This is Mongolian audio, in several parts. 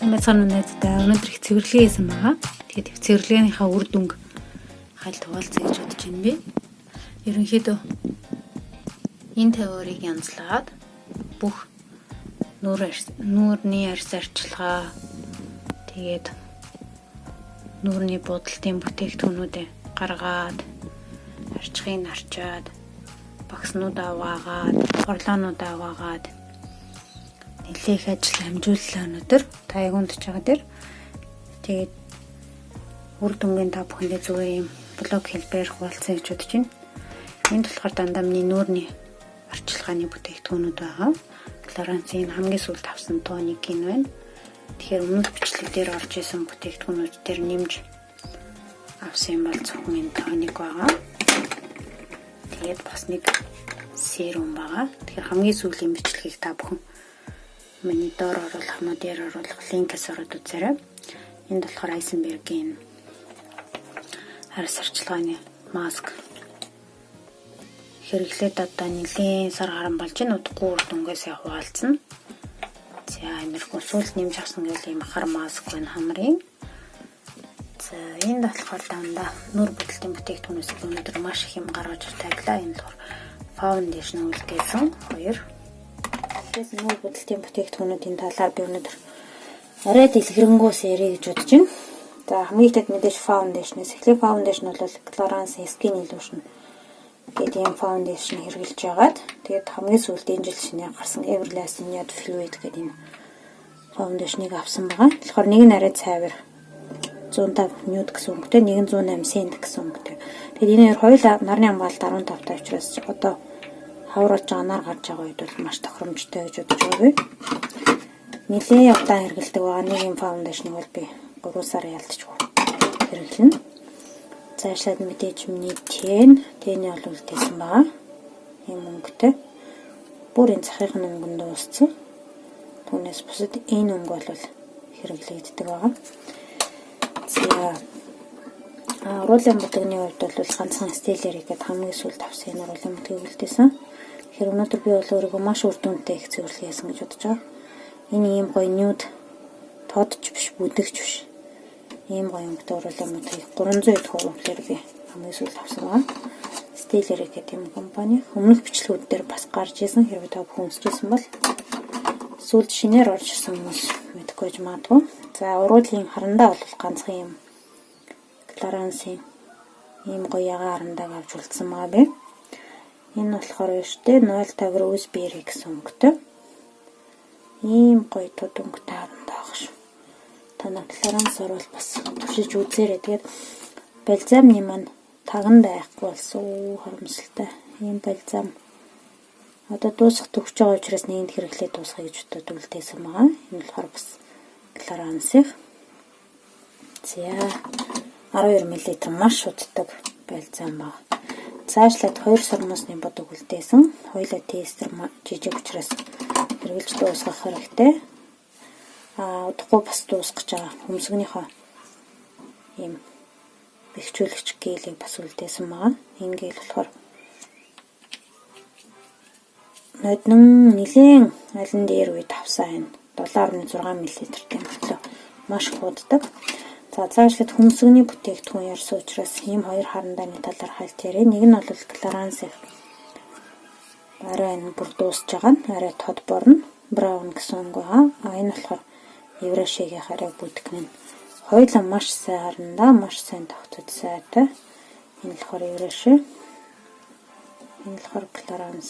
Сайн байцгаана уу, найзтай. Өнөөдөр их цэвэрлэгээ хийсэн байгаа. Тэгээд их цэвэрлэгээнийхээ үр дүнг хальт хуваалцъя гэж бодож байна би. Ерөнхийдөө энэ тавиурыг янзлаад бүх нүүрний арьс арчилгаа, тэгээд нүүрний будалтын бүтээгдэхүүнүүдээ гаргаад, арчихыг арчаад, багснуудаа угаагаад, орлоонуудаа угаагаад нэлээх ажил амжууллаа өнөөдөр. Та яг унтж байгаа дээр. Тэгээд үр дүнгийн та бүхэндээ зүгээр юм vlog хэлбэрээр хуваалцъя гэж бодож байна. Энд болохоор дандаа миний нүүрний арчилгааны бүтээгдэхүүнүүд байгаа. Clarins-ийн хамгийн сүүлд авсан тоник нь байна. Тэгэхээр өмнөх бичлэг дээр орж исэн бүтээгдэхүүнүүд дээр нэмж авсан юм бол зөвхөн энэ тоник байгаа. Тэгээд бас нэг serum байгаа. Тэгэхээр хамгийн сүүлийн бичлэгийг та бүхэн миний доор оруулах юм уу, дээр оруулах link ээс ороод үзээрэй. Энд болохоор Eisenberg-ийн арьс арчилгааны маск хэрэглээд одоо нэлээн сар гарan болж байна. Удахгүй үр дүнгээсээ хуваалцана. За, иймэрхүү сүүлд нэмж авсан гэвэл ийм хар маск байна, хамрын. За, энд болохоор дандаа нүүр будалтын бүтээгдэхүүнээс өнөөдөр маш их юм гаргаж тавилаа. Энэ болохоор foundation үлдээсэн хоёр. Тэгээс нүүр будалтын бүтээгдэхүүнүүдийн талаар би өнөөдөр арай дэлгэрэнгүй ярих гэж бодож байна. За, хамгийн ихэд мэдээж foundation-ээс эхлэе. Foundation бол Clarins Skin Illusion гэдэг ийм foundation хэрэглэж байгаад, тэгээд хамгийн сүүлд энэ жил шинээр гарсан Everlasting Nude Fluid гэдэг энэ foundation-ыг авсан байгаа. Тэгэхээр нэг нь арай цайвар 105 nude гэсэн өнгөтэй, нэг нь 108 sand гэсэн өнгөтэй. Тэгээд энэ хоёр хоёулаа нарны хамгаалалт 15 та учраас одоо хавар болж байгаа, нар гарч байгаа үед бол маш тохиромжтой гэж бодож байгаа би. Нилээн удаан хэрэглэдэг байгаа нэг юм foundation-ыг бол би 3 сар ялтчгүй хэрэглэнэ. Цаашлаад мэдээж миний тэн, тэний бол үлдээсэн байгаа. Ийм өнгөтэй. Бүр энэ захын өнгөн дууссан. Түүнээс бусад энэ өнгө бол хэрэглэгддэг байгаа. За, уруулын будагны хувьд бол ганцхан Stellar гэдэг хамгийн сүүлд авсан энэ уруулын будгийг үлдээсэн. Тэгэхээр өнөөдөр би бол өөрийгөө маш үр дүнтэй их цэвэрлэг хийсэн гэж бодож байгаа. Энэ ийм гоё nude, тодч биш, бүдэгч биш. Ийм гоё өнгөтэй уруулын будгийг 300 хувиар би хамгийн сүүлд авсан байгаа. Stellar гэдэг юм компани. Өмнөх бичлэгүүд дээр бас гарч исэн. Хэрвээ та бүхэн үзчихсэн бол, сүүлд шинээр орж ирсэн хүмүүс мэдэхгүй байж магадгүй. За, уруулын харандаа бол ганцхан юм Clarins-ийн ийм гоё ягаан харандааг авч үлдсэн байгаа би. Энэ болохоор штэ 05 Rose Berry гэсэн өнгөтэй. Ийм гоё тод өнгөтэй харандаа байгаа шүү. Та нар Clarins орвол бас туршиж үзээрэй. Тэгээд бальзамны маань таган байхгүй болсон. Харамсалтай. Ийм бальзам одоо дуусах төгсөж байгаа учраас нэгэнд хэрэглээ дуусгая гэж бодоод үлдээсэн байгаа. Энэ болохоор бас Clarins-ийн. За, 12 мл маш уддаг бальзам байна. Цаашлаад 2 сормуусны будаг үлдээсэн. Хоёулаа tester жижиг учраас хэрэглэж дуусгах хэрэгтэй. А удахгүй бас дуусгах гэж байгаа. Хөмсгөнийхөө ийм бэхжүүлэгч гелийг бас үлдээсэн байгаа. Энэ гел болохоор ноднон нилээн алин дээр үед авсан энэ 7.6 мл-тэй мөртлөө маш их уддаг. За, цаашлаад хөмсгөний бүтээгдэхүүн ярьсан учраас ийм хоёр харандааны талаар хальт яриа. Нэг нь бол Clarins-ийн арай энэ бүр дуусж байгаа нь арай тод борно. Brown гэсэн өнгө байгаа. А энэ болохоор Yves Rocher-ийн арай бүдгэн нь. Хоёулаа маш сайн харандаа, маш сайн тогтож сайтай. Энэ болохоор Yves Rocher. Энэ болохоор Clarins.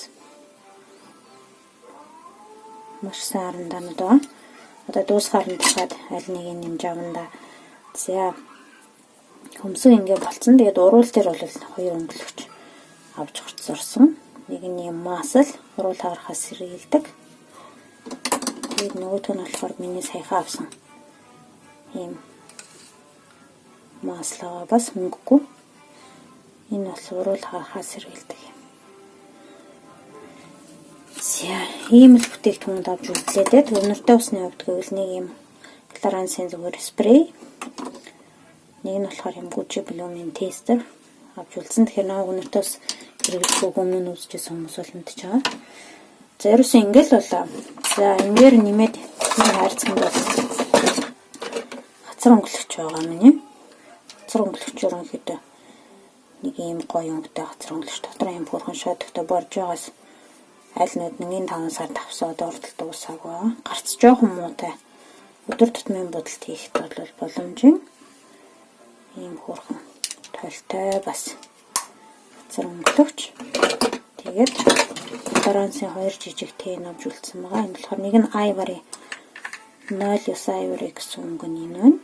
Маш сайн харандаанууд байгаа. Одоо дуусгаар нь дахиад аль нэг нь нэмж авна да. За, хөмсөг ингээ болцсон. Тэгээд уруул дээр бол хоёр өнгөлөгч авч гарцсан. Нэг нь юм масл, уруул хагарахаас сэргийлдэг. Тэгээд нөгөөх нь болохоор миний саяхан авсан ийм маслаа, бас хөнгөгүй. Энэ бас уруул хагарахаас сэргийлдэг юм. За, ийм л бүтээгдэхүүнүүд авч үзлээ дээ. Өнөртэй усны хувьд гэвэл нэг юм Clarins-ийн зүгээр спрей. Нэг нь болохоор юм Gucci Bloom-ийн tester авч үлдсэн. Тэгэхээр намайг өнөртэй ус хэрэглэхүүг өмнө нь үзчихсэн хүмүүс бол мэдчихэж байгаа. За, ерөөсөө ингээл болоо. За, энгээр нэмээд энэ хайрцагт бол Гацар өнгөлөгч байгаа миний. Гацар өнгөлөгч ерөнхийдөө нэг ийм гоё өнгөтэй гацар өнгөлөгч дотор ийм хөөрхөн шоодогтой борж байгаас аль нүднгийн 5 сард авсан одоо хүртэл дуусаагүй байгаа. Гарц жоохон муутай. Өдөр тутмын будалт хийхэд бол боломжийн ийм хөөрхөн толтой бас гацар өнгөлөгч. Тэгээд Clarins-ын хоёр жижиг тэн авч үлдсэн байгаа. Энэ болохоор нэг нь Ivory 09 Ivory гэсэн өнгө нь энэ байна.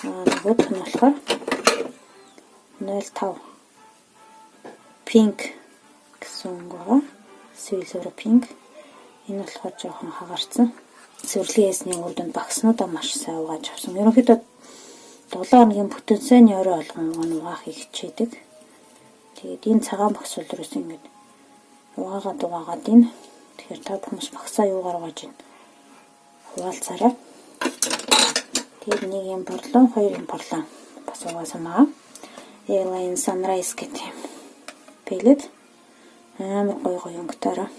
Аа, нөгөөх нь болохоор 05 Pink гэсэн өнгө байгаа. Silver Pink. Энэ болохоор жоохон хагарцсан. Цэвэрлэгийн хийсний үр дүнд багснуудаа маш сайн угааж авсан. Ерөнхийдөө 7 хоногийн бүтэн сайн орой болгон угаахыг хичээдэг. Тэгээд энэ цагаан багс бол ерөөс ингэж угаагаад угаагаад энэ. Тэгэхээр та бүхэн багсаа юугаар угааж байна? Хуваалцаарай. Тэгээд нэг юм борлон, хоёр юм борлон бас угаасан байгаа. Airline Sunrise гэх юм. Palette амар гоё гоё өнгөтэйрээ.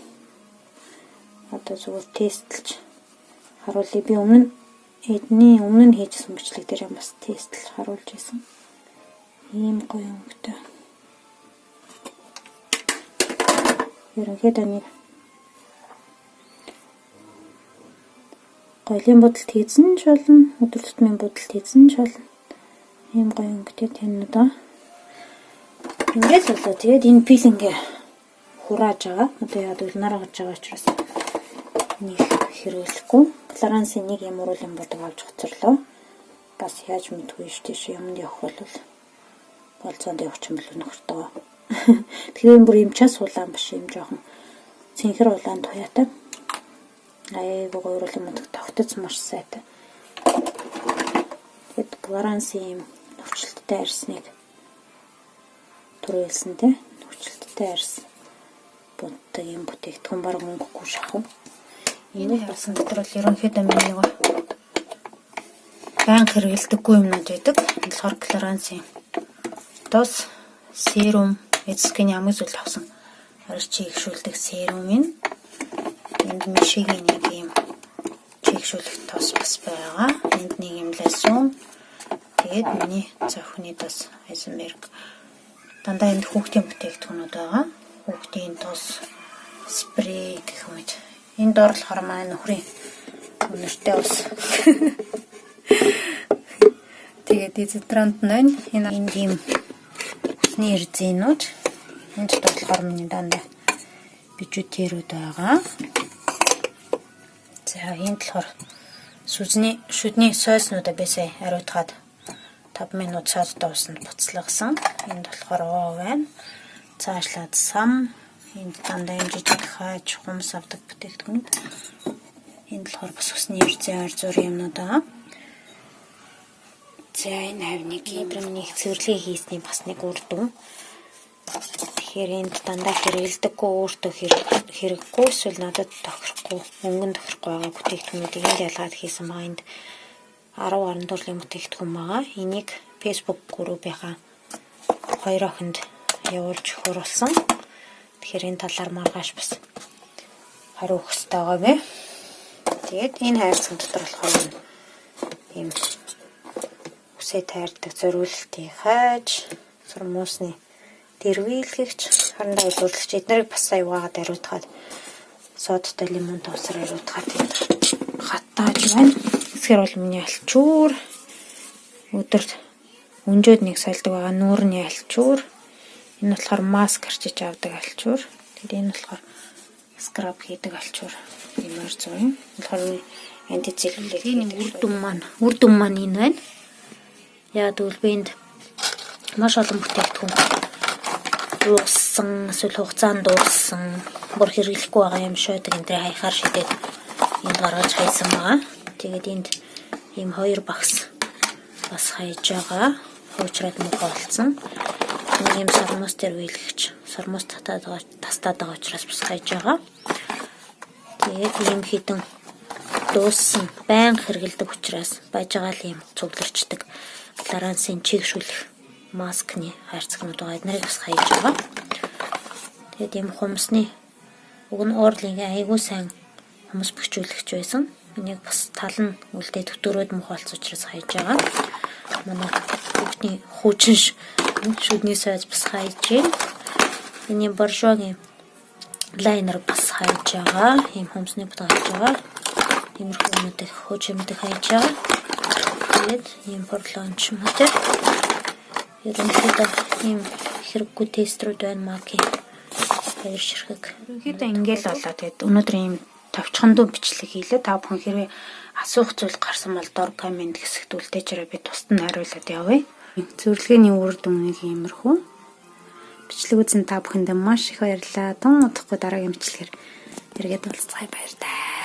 Одоо зүгээр тестлж харуулъя. Би өмнө нь эдний өмнө нь хийжсэн бичлэг дээр бас тестлж харуулж байсан. Ийм гоё өнгөтэй. Ерөнхийдөө нэг голын будалт хийсэн ч болно, өдөр тутмын будалт хийсэн ч болно. Ийм гоё өнгөтэй тэнүүд аа. Ингээд л болоо. Тэгээд энэ пилингээ хурааж байгаа. Одоо яагаад гэвэл нар гарч байгаа учраас нэг хэрэглэхгүй. Clarins-ын нэг юм уруулын будаг авч хоцорлоо. Бас яаж мэдгүй шүү дээ. Юмд явах бол болцоонд явах юм бол нөхөртөө. Тэгэхээр энэ бүр юм час улаан биш, юм жоохон цэнхэр улаан туяатай. Айгуу гоё уруулын будаг тогтоц маш сайтай. Тэгэд Clarins-ын юм нөхцөлттэй арьсныг түрүү хэлсэн те, нөхцөлттэй арьс буддаг юм бүтээгдэхүүн баг өнгөхгүй шахав. Энэ басан дотор бол ерөнхийдөө миний нэг байнга хэрэглэдэггүй юмнууд байдаг. Энэ болохоор Clarins-ын тос, серум, эцэсгийн хамгийн зүйл авсан арьс чийгшүүлдэг серум энэ. Энд Мишигийн нэг юм чийгшүүлэх тос бас байгаа. Энд нэг юм ласун. Тэгээд миний цонхны тос Eisenberg. Дандаа энд хүүхдийн бүтээгдэхүүнүүд байгаа. Хүүхдийн тос, спрей гэх мэт. Энэ доор болохоор манай нөхрийн үнэртэй ус. Тэгээд дезодорант нь байна. Энэ энд ийм үсний резинүүд. Энд болохоор миний дандаа бижүүтерүүд байгаа. За, энд болохоор сүзний шүдний сойснуудаа бисээ ариутгаад 5 минут содтой усанд буцалгасан. Энд болохоор оо байна. Цаашлаад сам. Энд дандаа юм жижиг хайж хумс авдаг бүтээгдэхүүнүүд. Энд болохоор бас үсний резин ойр зур юмнууд байгаа. За, энэ хавь нэг юм миний цэвэрлэгээ хийсний бас нэг үр дүн. Тэгэхээр энд дандаа хэрэглэдэггүй, өөртөө хэрэггүй эсвэл надад тохирохгүй, өнгөн тохирохгүй байгаа бүтээгдэхүүнүүдийг энд ялгаад хийсэн байгаа. Энд 10 10 төрлийн бүтээгдэхүүн байгаа. Энийг Facebook группийнхаа хоёр охинд явуулж өгөхөр болсон. Тэгэхээр энэ талаар маргааш бас хариу өгөх хэрэгтэй байгаа бэ. Тэгээд энэ хайрцаг дотор болохоор ийм үсээ тайрдаг зориултын хайж, сурмуусны дэрвийлгэгч, харандаа улуулагч эднэрийг бас сая угаагаад ариутгаад содтой лимон тоосоор ариутгаад хаттааж байна. Эсгээр бол миний альчуур, өдөрт өнжөөд нэг сольдог байгаа нүүрний альчуур. Энэ болохоор маск арчиж авдаг альчуур. Тэгээд энэ болохоор scrub хийдэг альчуур. Ийм ойр зур юм. Энэ болохоор антицеллюлит. Энэ үр дүн маань энэ байна. Яг тэгвэл би энд маш олон бүтээгдэхүүн дууссан, эсвэл хугацаанд дууссан, бүр хэрэглэхгүй байгаа юм шойдог энэ тэр хаяхаар шидээд энд гаргаж хайсан байгаа. Тэгээд энд ийм хоёр багс бас хайж байгаа. Хуучраад муухай болцсон. Нэг юм сормоос дээр уйлгч, сормоос татаад байгаа, тастаад байгаа учраас бас хайж байгаа. Тэгээд ийм хідэн дууссан, байнга хэрэглэдэг учраас байж байгаа л ийм цугларчдаг. Clarins-ын чийгшүүлэх маскны хайрцагнууд байгаа. Эднэрийг бас хайж байгаа. Тэгээд ийм хумсны уг нь Орлингийн айгүй сайн хумс бөхчүүлэгч байсан. Энийг бас тал нь үлдээ төтөрөөд муухай болсон учраас хаяж байгаа. Манай хүүхний хуучин шүдний сойз бас хаяж байна. Энэ Bourjois-гийн liner бас хаяж байгаа. Ийм хөмсний бутга хаяж байгаа. Иймэрхүү юмнуудыг, хуучин юмнуудыг хаяж байгаа. Тэгээд ийм портлон ч юм уу, те. Ерөнхийдөө ийм хэрэггүй тестерүүд байна, MAC-ийн хоёр ширхэг. Ерөнхийдөө ингээл болоо. Тэгээд өнөөдөр ийм товчхондоо бичлэг хийлээ. Та бүхэн хэрвээ асуух зүйл гарсан бол дор comment хэсэгт үлдээчээрэй, би тусад нь хариулаад явъя. Зөвлөгөөний үр дүн нэг иймэрхүү. Бичлэг үзсэн та бүхэндээ маш их баярлалаа. Тун удахгүй дараагийн бичлэгээр эргээд уулзцгаая, баяртай.